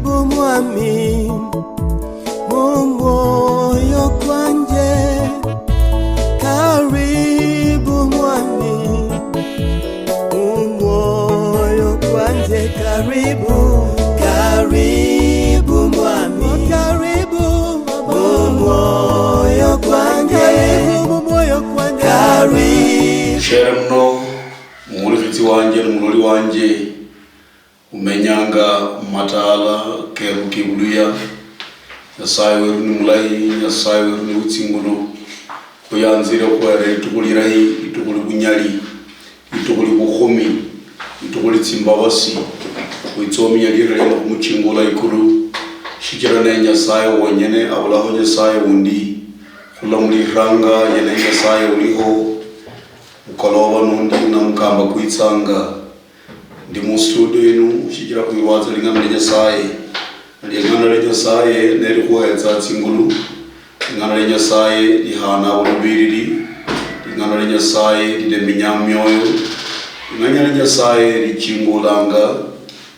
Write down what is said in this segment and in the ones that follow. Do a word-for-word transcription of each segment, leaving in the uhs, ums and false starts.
Mwami, mumwoyo kwanje, karibu Mwami, mumwoyo kwanje, karibu, karibu Mwami, karibu mumwoyo kwanje, karibu mumwoyo kwanje, karibu. Shere muno, muwulikhitsi wanje ni muloli wanje, umenyanga mumataala keru kibuluya. Nyasaye weru ni mulayi, Nyasaye weru ni witsingulu. Khuyanzire khukhwera litukhu lilayi, litukhu libunyali, litukhu libukhumi, litukhu litsimbabasi. Witsominya lira lieno khumuchingula ikulu, shichira ne Nyasaye wonyene, abulaho Nyasaye wundi. Khula muliranga, yene Nyasaye uliho, mukoloba nundi na mukamba kwitsanga. Ndi mu studio inu, shichira khwirwatsa ling'ana lia Nyasaye. Ling'ana lia Nyasaye nelikhuhetsa tsingulu. Ling'ana lia Nyasaye lihana bulubiriri. Ling'ana lia Nyasaye lileminya mioyo. Ling'ana lia Nyasaye lichingulanga.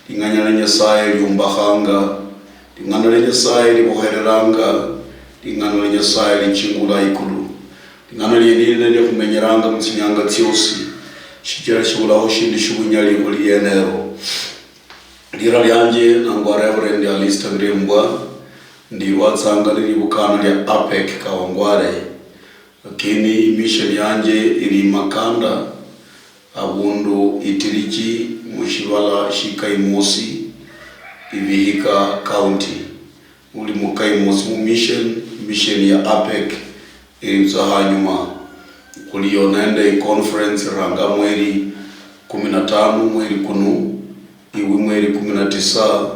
Ling'ana lia Nyasaye liumbakhanga. Ling'ana lia Nyasaye libohereranga. Ling'ana lia Nyasaye lichingula ikulu. Ling'ana lienili nelia khumenyeranga mutsinyanga tsiosi, shichira shibulaho shindu shibunyali khuli lienelo. Lira lianje nangwa Reverend Alistair Ngirembwa, ndirwatsanga nili bukana lia APEC Kawangware, lakini mission yanje ili Makanda, abundu itirichi mushibala shikaimosi, Vihiga County. Uli mukaimosi mu mission, mission ya APEC, iribitsa hanyuma. Khuliyo nende iconference iranga mweri kumi na tano mweri kunu, iwi mweri kumi na tisa,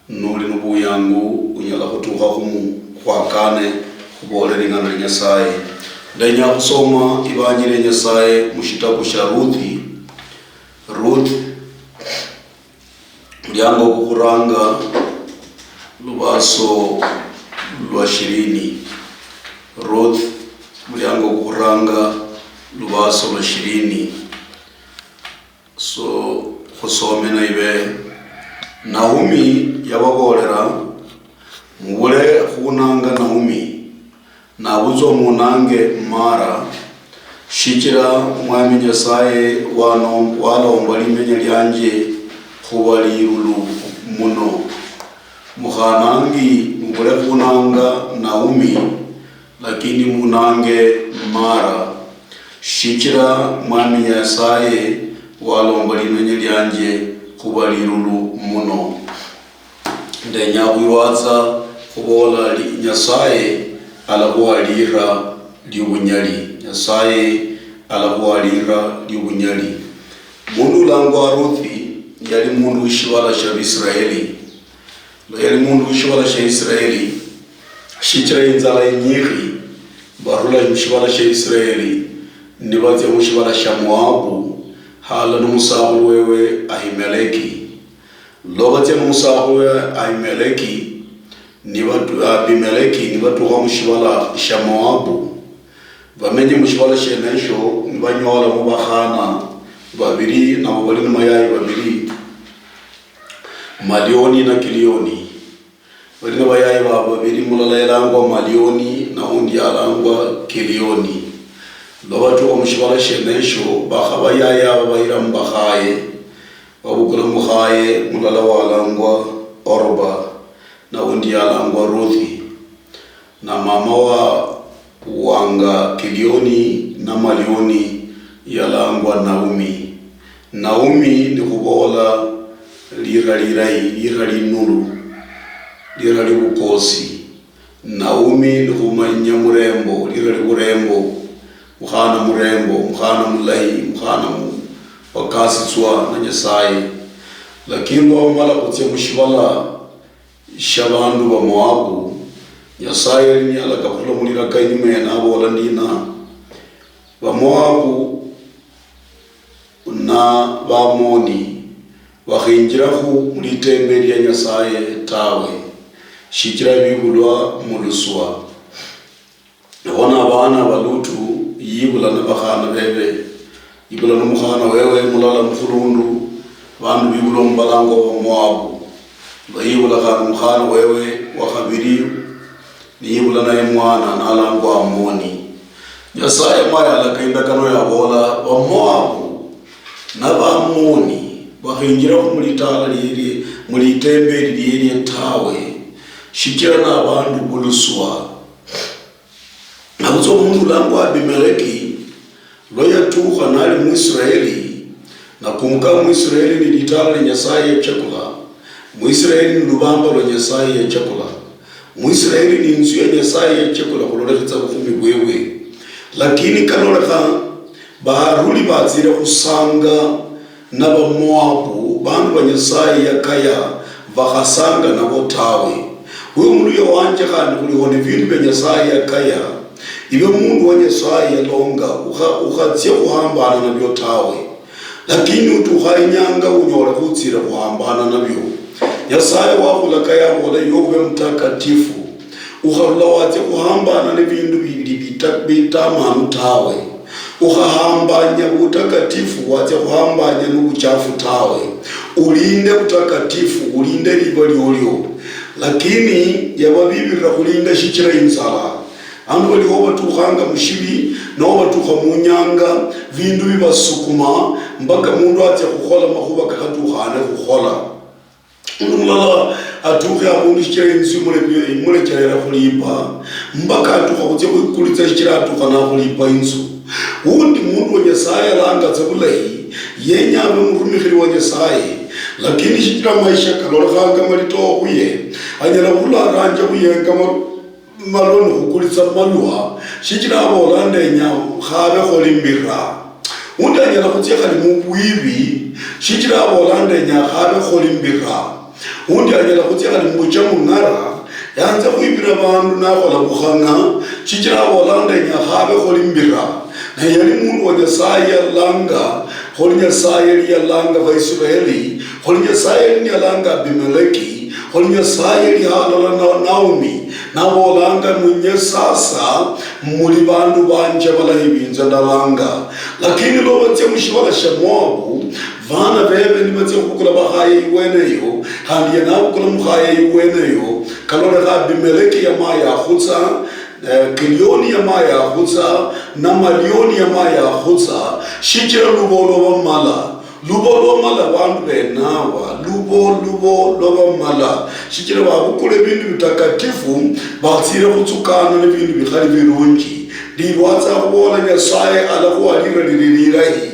nuli nubuyangu unyala khutukha khumu khwakane, khubolere ling'ana lia Nyasaye. Ndenya khusoma ivanjili ya Nyasaye mushitabu shia Ruthi. Ruth, muliango kukhuranga, lubaso lwa shirini. Ruth, muliango kukhuranga, lubaso lwa shirini. So, khusome naibe. Naomi yababolera, "Mubule khunanga Naomi, nabutswa munange Mara, shichira Mwami Nyasaye wano-, walomba limenya lianje khuba lilulu muno. Mukhanangi, mubule khunanga Naomi, lakini munange Mara, shichira Mwami Nyasaye walomba limenya lianje khuba lilulu muno." Ndenya khwirwatsa khubola li-, Nyasaye alakhuha lira liubunyali. Nyasaye alakhuha lira liubunyali. Mundu ulangwa Ruthi yali mundu wishibala shia Bisiraeli. Yali mundu wishibala shia Isiraeli, shichira inzala inyikhi, barula mushibala shia Isiraeli, nibatsia mushibala shia Moabu, hala numusakhulu wewe Ahimeleki. Lwa batsia numusakhulu Ahimeleki, nibatu-, Abimeleki, nibatukha mushibala shia Moabu, bamenye mushibala shienesho, nibanyolamo bakhana babili, nabo bali nimayayi babili, Malioni na Kilioni. Bali nibayayi babo babili, mulala yalangwa Malioni, na undi yalangwa Kilioni. Lwa batukha mushibala shienesho, bakha bayayi aba bayira mubakhaye, babukula mukhaye mulala walangwa Orpa, na undi yalangwa Ruthi, na mama wa, wanga Kilioni na Malioni yalangwa Naomi. Naomi ni khubola lira lirayi, lira linulu, lira libukosi. Naomi ni khumanya murembo, lira liburembo, mukhana murembo, mukhana mulayi, mukhana mu-, wakasitswa na Nyasaye. Lakini lwa bamala khutsia mushibala shia bandu ba Moabu, Nyasaye yali niyalaka khula muliraka inyuma ye nabola ndina, Bamoabu na Baamoni bakhinjirakhu mulitembe lia Nyasaye tawe, shichira bibulwa muluswa. Nabona abana ba Lutu, yibula na bakhana bebe, yibula nomukhana wewe mulala mukhulundu, bandu bibulwa mubalangwa ba Moabu. Nga yibula khandi mukhana wewe wakhabili, niyibula naye mwana nalangwa Amoni. Nyasaye ma yalaka indakano yabola, Bamoabu nabamoni bakhinjirakho mulitala lielie, mulitembeli lielie tawe, shichira nabandu buluswa. Nabutswa omundu ulangwa Abimeleki, lwa yatukha nali Muisraeli, nakumbuka Muisraeli ni litala lia Nyasaye yachakula, Muisraeli ni lubamba lwa Nyasaye yachakula, Muisraeli ni inzu ya Nyasaye yachakula khulolekhetsa bukhumi bwewe. Lakini kalolekha, baruli batsire khusanga na Bamoabu, bandu ba Nyasaye yakaya, bakhasanga nabo tawe. Wi muluya wanje, khandi khuliho ni bindu bia Nyasaye yakaya. Ibe mundu wa Nyasaye yalonga, ukha- ukhatsia khuhambana nabio tawe. Lakini utukha inyanga unyole khutsire khuhambana nabio. Nyasaye wakhulakaya, abola, iwe ube mutakatifu. Ukharula watsia khuhambana nebindu bibili bita- bitamanu tawe. Ukhahambanya butakatifu watsia khuhambanya nobuchafu tawe. Ulinde butakatifu, ulinde liba liolio. Lakini yababibirira khulinda shichira inzala. Andu baliho batukhanga mushibi, nabo batukha munyanga, bindu bibasukuma, mpaka mundu atsia khukhola makhuba kakhatukhane khukhola. Mundu mulala atukhe abundu shichira inzu imule- imulecherera khulipa, mpaka atukha khutsia khwikulitsa shichira atukha nakhulipa inzu. Wundi mundu wa Nyasaye alangatsa bulayi, yenya abe murumikhiri wa Nyasaye, lakini shichira maisha kalolekhanga malitoho khuye, anyala khurula aranje khuyenga ma- malwa nikhukulitsa malwa, shichira abola ndenya khabe kholi mbira. Undi anyala khutsia khali mubwibi, shichira abola ndenya khabe kholi mbira. Undi anyala khutsia khali mubucha mung'ara, yanze khwibira bandu nakhola bukhang'a, shichira abola ndenya khabe kholi mbira. Naye yali mundu wa Nyasaye yalanga, kholi Nyasaye yali yalanga Vaisraeli, kholi Nyasaye yali niyalanga Abimeleki, kholi Nyasaye yali halala na Naomi, nabolanga munye sasa muli bandu banje balahi binze ndalanga. Lakini lwa batsia mushivala shia Moabu, bana bebe nibatsia khubukula bakhaye iweneyo, khandi ye nabukula mukhaye iweneyo, kalolekha Abimeleki yama yakhutsa, eh, Kilioni yama yakhutsa, na Malioni yama yakhutsa, shichira lubo lwabamala. Lubo lwamala bandu benaba, lubo, lubo lwabamala, shichira babukula ebindu bitakatifu, batsire khutsukana nebindu bikhali birunji. Ndilwatsa khubola Nyasaye alakhuwa lira lili lilahi,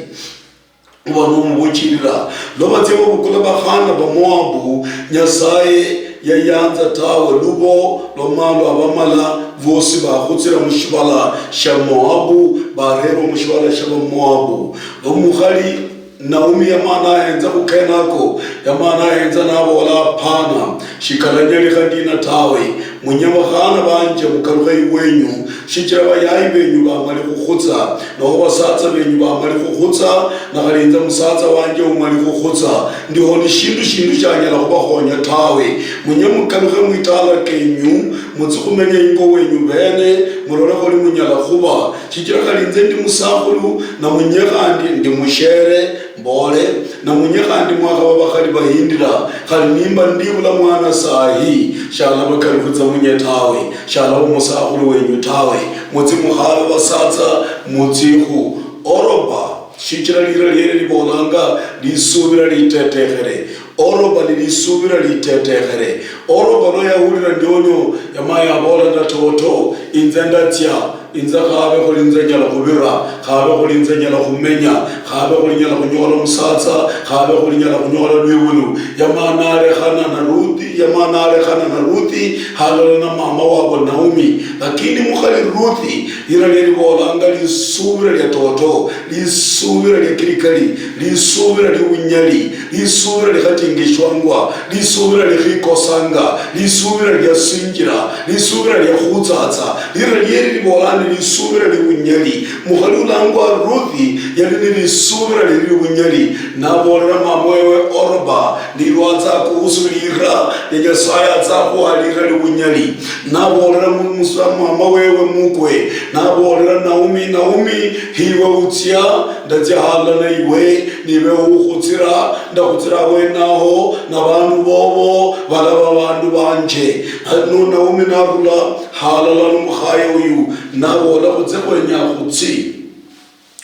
uba nomubuchirira. Lwa batsia babukula bakhana ba Moabu, Nyasaye yayanza tawe, lubo lwamala lwabamala, bosi bakhutsira mushivala shia Moabu, barerwa mushivala shia Bamoabu. Omukhali Naomi yamana ahenza khukenako, yamana ahenza nabola, "Hapana, shikalanyalikha ndina tawe. Munye bakhana banje mukalukhe iwenyu, shichira bayayi benyu bamali khukhutsa, noho basatsa benyu bamali khukhutsa, na khali inze musatsa wanje umali khukhutsa. Ndiho ni shindu shindu shianyala khubakhonya tawe. Munye mukalukhe mwitala kenyu, mutsi khumenya ingo wenyu bene, mulole khuli munyala khuba." Shichira khali inze ndi musakhulu, na munye khandi ndi mushere, mbole, na munye khandi mwakhaba bakhali bahindira, khali nimba ndibula mwana sahi, shalaba kalukhitsa munye tawe, shalaba musakhulu wenyu tawe, mutsi mukhabe basatsa mutsikhu. Oroba, shichira lira liere libolanga lisubira litetekhere. Oroba ni lisubira litetekhere. Oroba lwa yahulira ndionyo, yama yabola, "Ndatoto, inze ndatsia, inze khabe khuli inze nyala khubira, khabe khuli inze nyala khumenya, khabe khuli nyala khunyola omusatsa, khabe khuli nyala khunyola lwibulu." Yama nalekhana na Ruthi, yama nalekhana na Ruthi, halala na mama wabo Naomi. Lakini mukhali Ruthi, lira liere libolanga lisubira lia toto, lisubira lia kilikali, lisubira lia ubunyali, lisubira likhatingishwangwa, lisubira likhikosanga, lisubira liasinjira, lisubira lia khutsatsa. Lira lieri libola ni lisubira lia ubunyali. Mukhali ulangwa Ruthi yali ni lisubira lili lia ubunyali. Nabolera mama wewe Oroba, "Nilwatsa kuhusu lira lia Nyasaye atsa khuha lira lia ubunyali." Nabolera mu- musa- mama wewe mukwe, nabolera Naomi, "Naomi, hiwe utsia, ndatsia halala na iwe, nibe ukhutsira, ndakhutsira awenaho, na bandu bobo balaba bandu banje. Na-, nu-, Naomi narula halala nomukhaye uyu, nabola, khutse khwenya khutsi,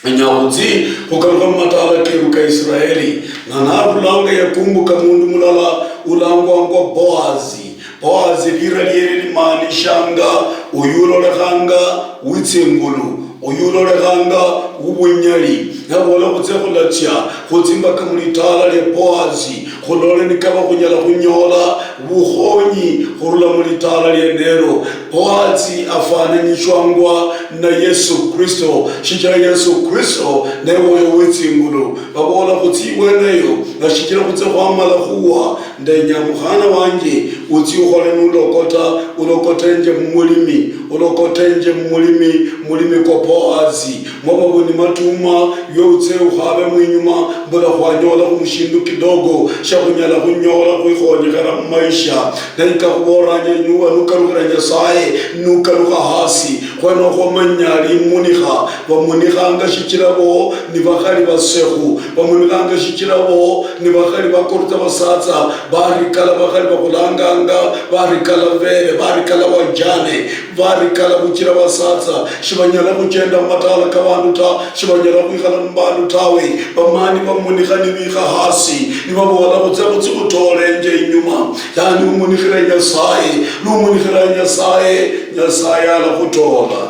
khwenya khutsi khukalukha mumatala keru ka Israeli. Na narulanga yakumbuka mundu mulala ulangwangwa Boazi. Boazi lira liere limaanishanga uyu ulolekhanga witsingulu, uyu ulolekhanga wubunyali. Nabola khutse khulatsia khutsimbaka mulitala lia Boazi, khulole nikaba khunyala khunyola bukhonyi khurula mulitala lienelo. Boazi afananishwangwa na Yesu Kristo, shichira Yesu Kristo ne woyo witsingulu. Babola khutsi ibweneyo, na shichira khutse khwamala khuwa, ndenya mukhana wanje utsi ukhole nulokota, ulokotenje mumulimi, ulokotenje mumulimi, mulimi kwa Boazi. Mwa babuni matuma, yo utse ukhabe mwinyuma, mbula khwanyola khu mushindu kidogo, sha khunyala khunyola khwikhonyekhala mumaisha. Naye kakhubolanga, nuwa nukalukhira Nyasaye, nukalukha hasi, khwenokhwo manya limunikha, bamunikhanga shichira bo nibakhali basekhu, bamunikhanga shichira bo nibakhali bakorutsa basatsa, barikala bakhali bakhulanganga, barikala bere, barikala wajane, barikala buchira basatsa, shibanyala khuchenda mumatala kabandu ta, shibanyala khwikhala mubandu tawe, bamani bamunikha nibikha hasi, nibabola, khutse khutsi khutolenje inyuma. Yani umunikhire Nyasaye, numunikhira Nyasaye, Nyasaye alakhutola.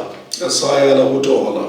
Nyasaye alakhutola.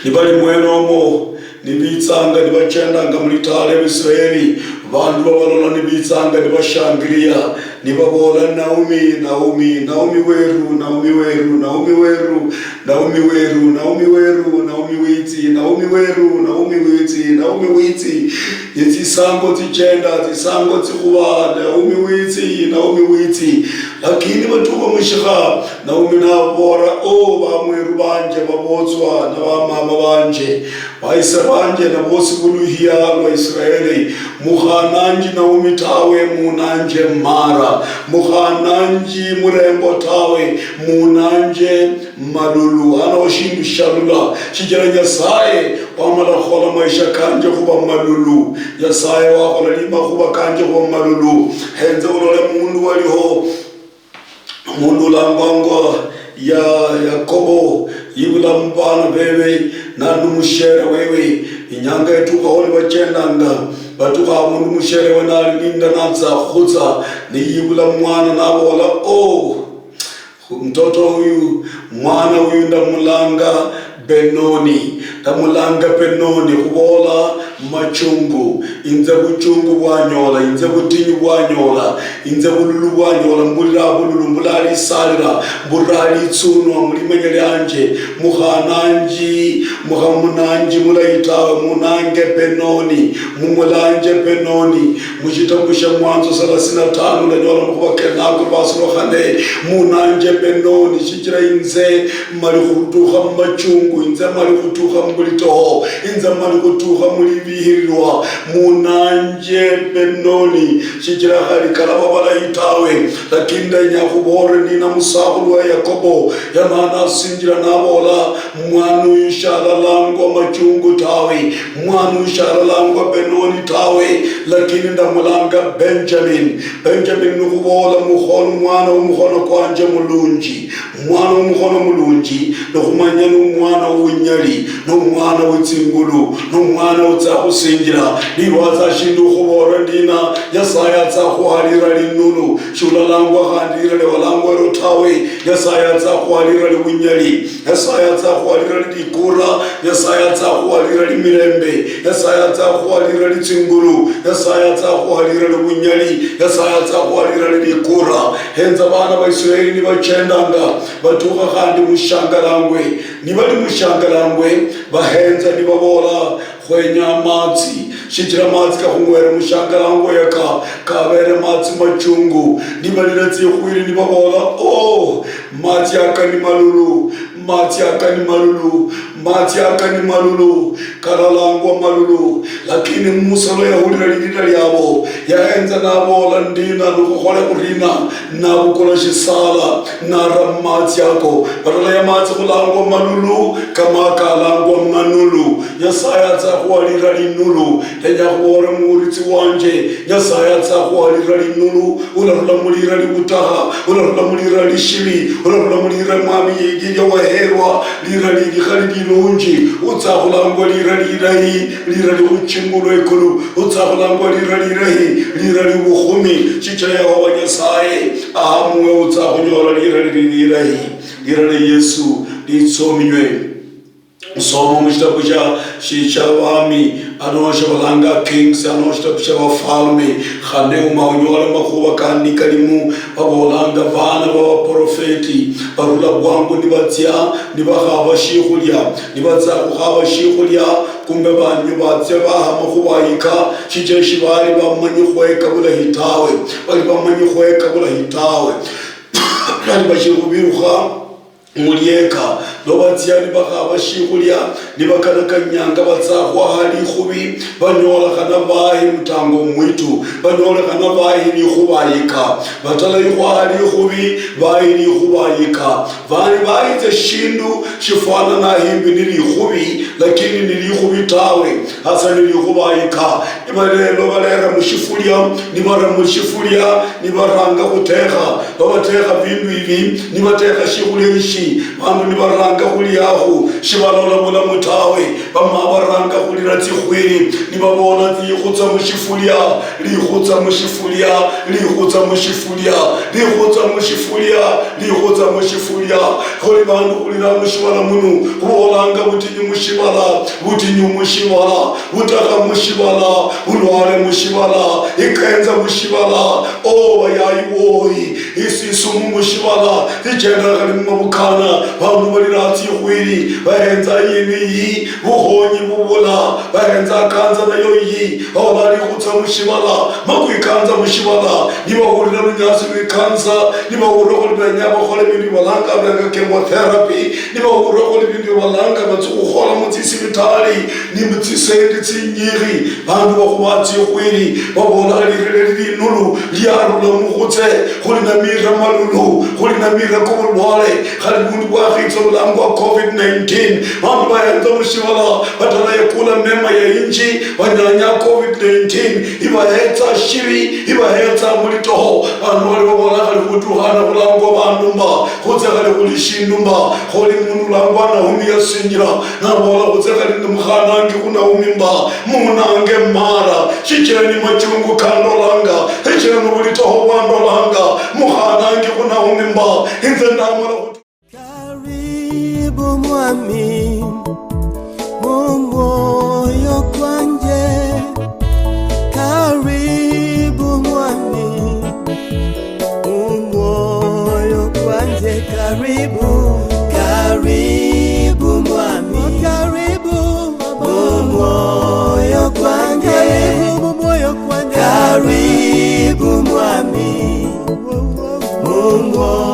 Nibali mwenomo, nibitsanga nibachendanga mulitala Ebisiraeli, bandu babalola nibitsanga nibashangilia, nibabola, Naomi, Naomi, Naomi weru, Naomi weru, Naomi weru, Naomi weru, Naomi weru, Naomi witsi, Naomi weru, Naomi witsi, Naomi witsi. Nitsisango tsichenda, tsisango tsikhuba, Naomi witsi, Naomi witsi. Lakini batukha mushikha, Naomi nabora, O bamweru banje babotswa na bamama banje, baise banje na bosi buluhia lwa Israeli, mukhananji Naomi tawe, munanje Mara, mukhananji murembo tawe, munanje Malulu. Ano shindu shalula, shichira Nyasaye wamala khukhola maisha kanje khuba malulu. Nyasaye wakhola limakhuba kanje khuba malulu. Henze ulole mundu waliho, mundu ulangwangwa ya Yakobo, yibula mubana bebe, nanu mushere wewe. Inyanga etukhaho nibachendanga, batukha abundu mushere we nali ninda natsa khutsa, niyibula mwana nabola, O, mtoto huyu, mwana huyu ndamulanga Benoni, ndamulanga Benoni, khubola machungu. Inze buchungu bwanyola, inze butinyu bwanyola, inze bululu bwanyola, mbulira bululu, mbula lisalira, mbulira litsunwa mulimenya lianje, mukhananji, mukhamunanji mulayi tawe, munange Benoni, mumulanje Benoni. Mushitabu shia Mwanzo thelathini na tano, ndanyola makhuba kenako, lubasi lwa khane, munanje Benoni, shichira inze mali khutukha mumachungu, inze mali khutukha mubulitoho, inze mali khutukha mulibihirirwa, munanje Benoni, shichira khali kalaba balayi tawe. Lakini ndenya khubolere, nina musakhulu wa Yakobo, yamana asinjira nabola, Mwana uyu shalalangwa Machungu tawe, mwana uyu shalalangwa Benoni tawe, lakini ndamulanga Benjamin. Benjamin nikhubola mukhono, mwana womukhono kwanje mulunji, mwana womukhono mulunji, nikhumanya nomwana wounyali, nomwana wetsingulu, nomwana utsa khusinjila. Nilwatsa shindu khubola ndina, Nyasaye atsa khuhalira linulu, shulalangwa khandi lilala walangwa elo tawe, Nyasaye atsa khuhalira liunyali. Nyasaye atsa khuhalira likura, Nyasaye atsa khuhalira limirembe, Nyasaye atsa khuhalira litsingulu, Nyasaye atsa khuhalira libunyali, Nyasaye atsa khuhalira likura. Henza bana ba Israeli nibachendanga, batukha khandi mushangalangwe. Nibali mushangalangwe, bahenza nibabola, Khwenya amatsi, shichira amatsi kakhung'were mushangalangwe yaka kabere matsi machungu. Nibalira tsikhwiri nibabola, Oh, matsi aka ni malulu, Matsi aka ni malulu, matsi aka ni malulu, kalalangwa malulu. Lakini Musa lwa yahulira lilira liabo, yahenza nabola, ndina nukhukhole khurina? Nabukula shisala, nara mumatsi ako. Badala ya matsi khulangwa malulu, kama kalangwa manulu. Nyasaye atsa khuha lira linulu. Ndenya khubola muhuritsi wanje, Nyasaye atsa khuha lira linulu. Ularula mulira libutakha, ularula mulira lishibi, ularula mulira mwami yilya waherwa, lira lilikhali lilunji, utsa khulangwa lira lilahi, lira likhuchingulwa ikulu, utsa khulangwa lira lilahi, lira libukhumi, shichira Yehova Nyasaye ahamuwe utsa khunyola lira lili lilahi, lira lia Yesu litsominywe. Soma mushitabu shia, shi-, shia Bami, ano shibalanga Kings, ano shitabu shia Bafalme, khandi uma unyole makhuwa kandi kalimu, babolanga bana ba baprofeti, barula bwangu nibatsia, nibakhaba shikhulia, nibatsia khukhaba shikhulia, kumbe banyu batsia baha makhuwa yika, shichira shibali bamanyi khweka bulahi tawe, bali bamanyi khweka bulahi tawe. Khandi bashikhubirukha mulieka, lwa batsia nibakhaba shikhulia, nibakanakanyanga batsa khwaha likhubi, banyolekhana bahi mutango mwitu, banyolekhana bahi likhuba yika, batala ikhwaha likhubi, bahi likhuba yika. Bali bahitse shindu shifwanana himbi ni likhubi, lakini ni likhubi tawe, hasa ni likhuba yika. Nibalelo balera mushifulia, nibara mushifulia, nibaranga khutekha, babatekha bindu ibi, nibatekha shikhulia ishi, bandu nibaranga khuliakhu, shibalola bulamu tawe, bama baranga khulira tsikhwiri, nibabola, likhutsa mushifulia, likhutsa mushifulia, likhutsa mushifulia, likhutsa mushifulia, likhutsa mushifulia. Khuli bandu khulira mushibala munu, khubolanga butinyu mushibala, butinyu mushibala, butakha mushibala, bulwale mushibala, ikenza mushibala, o bayayi woyi, isisumu mushibala, ichendera khali mumabukana, bandu balira tsikhwiri, bahenza yini yi, bukhonyi bubula, bahenza kanza nayo yi, o bali khutsa mushibala, makwikanza mushibala, nibahulira lunyasi lwikanza, nibahulira khuli benya bakhole bindu bibalanga bianga chemotherapy, nibahulira khuli bindu bibalanga batsi khukhola mutsisibitali, ni mutsisendi tsinyikhi, bandu bakhuba tsikhwiri, babola, lirire lili inulu, liarula mukhutse, khuli na mira malulu, khuli na mira kobulwale, khali bundu bwakhitsa bulangwa covid nineteen, bandu bayanza mushibala, batala yakula mema ya inji, banyanya covid nineteen, ibahetsa shibi, ibahetsa mulitoho, bandu bali babola khali khutukhana khulangwa bandu mba, khutse khali khuli shindu mba, khuli mundu ulangwa Naomi yasinjira, nabola khutse khali ndi mukhanangi khu Naomi mba, munange mara, shichira ni machungu kandolanga, shichira ni bulitoho bwandolanga, mukhanangi khu Naomi mba, inze ndamala khutu- Karibu mwami, mu mwoyo kwanje. Karibu mwami, mu mwoyo kwanje. Karibu, karibu mwami, karibu mu mwoyo kwanje. Karibu mu mwoyo kwanje. Karibu mwami, mu mwoyo